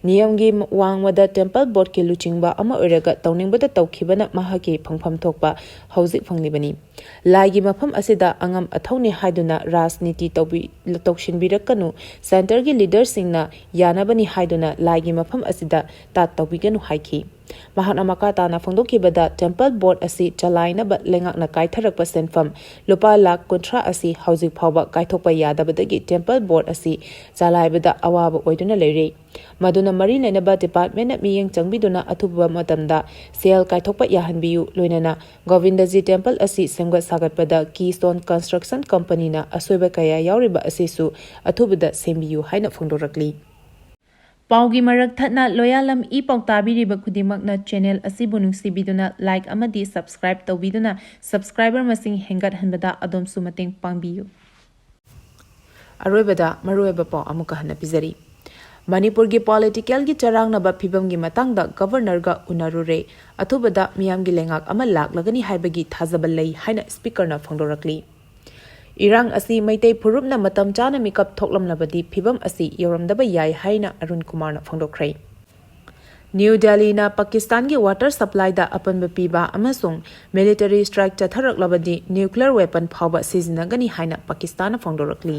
ꯅꯤꯌꯝꯒꯤ ꯋꯥꯡꯃꯗ Temple Boardꯀꯤ ꯂꯨꯆꯤꯡꯕ ꯑꯃ ꯑꯣꯏꯔꯒ ꯇꯧꯅꯤꯡꯕꯗ ꯇꯧꯈꯤꯕꯅ ꯃꯍꯥꯛꯀꯤ ꯐꯪꯐꯝ ꯊꯣꯛꯄ ꯍꯧꯖꯤꯛ ꯐꯪꯂꯤꯕꯅꯤ꯫ ꯂꯥꯏꯒꯤ ꯃꯐꯝ ꯑꯁꯤꯗ ꯑꯉꯝ ꯑꯊꯧꯅꯤ ꯍꯥꯏꯗꯨꯅ ꯔꯥꯖꯅꯤꯇꯤ ꯇꯧꯕꯤ-, ꯇꯧꯁꯤꯟꯕꯤꯔꯛꯀꯅꯨ, centreꯒꯤ leaderꯁꯤꯡꯅ ꯌꯥꯅꯕꯅꯤ ꯍꯥꯏꯗꯨꯅ ꯂꯥꯏꯒꯤ ꯃꯐꯝ ꯑꯁꯤꯗ ꯇꯥꯠ ꯇꯧꯕꯤꯒꯅꯨ ꯍꯥꯏꯈꯤ꯫ ꯃꯍꯥꯛꯅ ꯃꯈꯥ ꯇꯥꯅ ꯐꯣꯡꯗꯣꯛꯈꯤꯕꯗ, Temple Board ꯑꯁꯤ ꯆꯂꯥꯏꯅꯕ ꯂꯩꯉꯥꯛꯅ ꯀꯥꯏꯊꯔꯛꯄ ꯁꯦꯟꯐꯝ ꯂꯨꯄꯥ ꯂꯥꯈ ꯀꯨꯟꯊ꯭ꯔꯥ ꯑꯁꯤ ꯍꯧꯖꯤꯛ ꯐꯥꯎꯕ ꯀꯥꯏꯊꯣꯛꯄ ꯌꯥꯗꯕꯗꯒꯤ Temple Board ꯑꯁꯤ ꯆꯂꯥꯏꯕꯗ ꯑꯋꯥꯕ ꯑꯣꯏꯗꯨꯅ ꯂꯩꯔꯦ꯫ ꯃꯗꯨꯅ ꯃꯔꯤ ꯂꯩꯅꯕ departmentꯅ ꯃꯤꯠꯌꯦꯡ ꯆꯪꯕꯤꯗꯨꯅ ꯑꯊꯨꯕ ꯃꯇꯝꯗ ꯁꯦꯜ ꯀꯥꯏꯊꯣꯛꯄ ꯌꯥꯍꯟꯕꯤꯌꯨ, ꯂꯣꯏꯅꯅ ꯒꯣꯕꯤꯟꯗꯖꯤ Temple ꯑꯁꯤ ꯁꯦꯝꯒꯠ ꯁꯥꯒꯠꯄꯗ Keystone Construction Companyꯅ ꯑꯁꯣꯏꯕ ꯀꯌꯥ ꯌꯥꯎꯔꯤꯕ ꯑꯁꯤꯁꯨ ꯑꯊꯨꯕꯗ ꯁꯦꯝꯕꯤꯌꯨ ꯍꯥꯏꯅ ꯐꯣꯡꯗꯣꯔꯛꯂꯤ꯫ ꯄꯥꯎꯒꯤ ꯃꯔꯛ ꯊꯠꯅ ꯂꯣꯌꯥꯂꯝ ꯏ ꯄꯥꯎ ꯇꯥꯕꯤꯔꯤꯕ ꯈꯨꯗꯤꯡꯃꯛꯅ channel ꯑꯁꯤꯕꯨ ꯅꯨꯡꯁꯤꯕꯤꯗꯨꯅ like ꯑꯃꯗꯤ subscribe ꯇꯧꯕꯤꯗꯨꯅ subscriber ꯃꯁꯤꯡ ꯍꯦꯟꯒꯠꯍꯟꯕꯗ ꯑꯗꯣꯝꯁꯨ ꯃꯇꯦꯡ ꯄꯥꯡꯕꯤꯌꯨ꯫ ꯑꯔꯣꯏꯕꯗ ꯃꯔꯨꯑꯣꯏꯕ ꯄꯥꯎ ꯑꯃꯨꯛꯀ ꯍꯟꯅ ꯄꯤꯖꯔꯤ꯫ ꯃꯅꯤꯄꯨꯔꯒꯤ ꯄꯣꯂꯤꯇꯤꯀꯦꯜꯒꯤ ꯆꯔꯥꯡꯅꯕ ꯐꯤꯕꯝꯒꯤ ꯃꯇꯥꯡꯗ ꯒꯕꯔꯅꯔꯒ ꯎꯅꯔꯨꯔꯦ꯫ ꯑꯊꯨꯕꯗ ꯃꯤꯌꯥꯝꯒꯤ ꯂꯩꯉꯥꯛ ꯑꯃ ꯂꯥꯛꯂꯒꯅꯤ ꯍꯥꯏꯕꯒꯤ ꯊꯥꯖꯕ ꯂꯩ ꯍꯥꯏꯅ ꯁ꯭ꯄꯤꯀꯔꯅ ꯐꯣꯡꯗꯣꯔꯛꯂꯤ꯫ ꯏꯔꯥꯡ ꯑꯁꯤ ꯃꯩꯇꯩ ꯐꯨꯔꯨꯞꯅ ꯃꯇꯝ ꯆꯥꯅ ꯃꯤꯀꯞ ꯊꯣꯛꯂꯝꯂꯕꯗꯤ ꯐꯤꯕꯝ ꯑꯁꯤ ꯌꯧꯔꯝꯗꯕ ꯌꯥꯏ ꯍꯥꯏꯅ ꯑꯔꯨꯟ ꯀꯨꯃꯥꯔꯅ ꯐꯣꯡꯗꯣꯛꯈ꯭ꯔꯦ꯫ ꯅ꯭ꯌꯨ ꯗꯦꯜꯂꯤꯅ ꯄꯥꯀꯤꯁꯇꯥꯟꯒꯤ ꯋꯥꯇꯔ ꯁꯄ꯭ꯂꯥꯏꯗ ꯑꯄꯟꯕ ꯄꯤꯕ ꯑꯃꯁꯨꯡ ꯃꯤꯂꯤꯇꯔꯤ ꯁ꯭ꯇ꯭ꯔꯥꯏꯛ ꯆꯠꯊꯔꯛꯂꯕꯗꯤ ꯅ꯭ꯌꯨꯀ꯭ꯂꯤꯌꯔ ꯋꯦꯄꯟ ꯐꯥꯎꯕ ꯁꯤꯖꯤꯟꯅꯒꯅꯤ ꯍꯥꯏꯅ ꯄꯥꯀꯤꯁꯇꯥꯟꯅ ꯐꯣꯡꯗꯣꯔꯛꯂꯤ꯫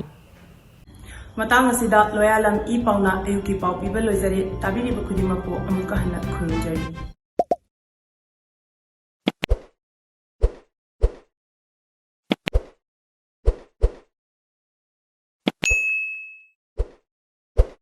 ꯃꯇꯥꯡ ꯑꯁꯤꯗ ꯂꯣꯌꯥꯂꯝ ꯏ ꯄꯥꯎꯅ ꯑꯌꯨꯛꯀꯤ ꯄꯥꯎ ꯄꯤꯕ ꯂꯣꯏꯖꯔꯦ꯫ ꯇꯥꯕꯤꯔꯤꯕ ꯈꯨꯗꯤꯡꯃꯛꯄꯨ ꯑꯃꯨꯛꯀ ꯍꯟꯅ ꯈꯨꯔꯨꯝꯖꯔꯤ꯫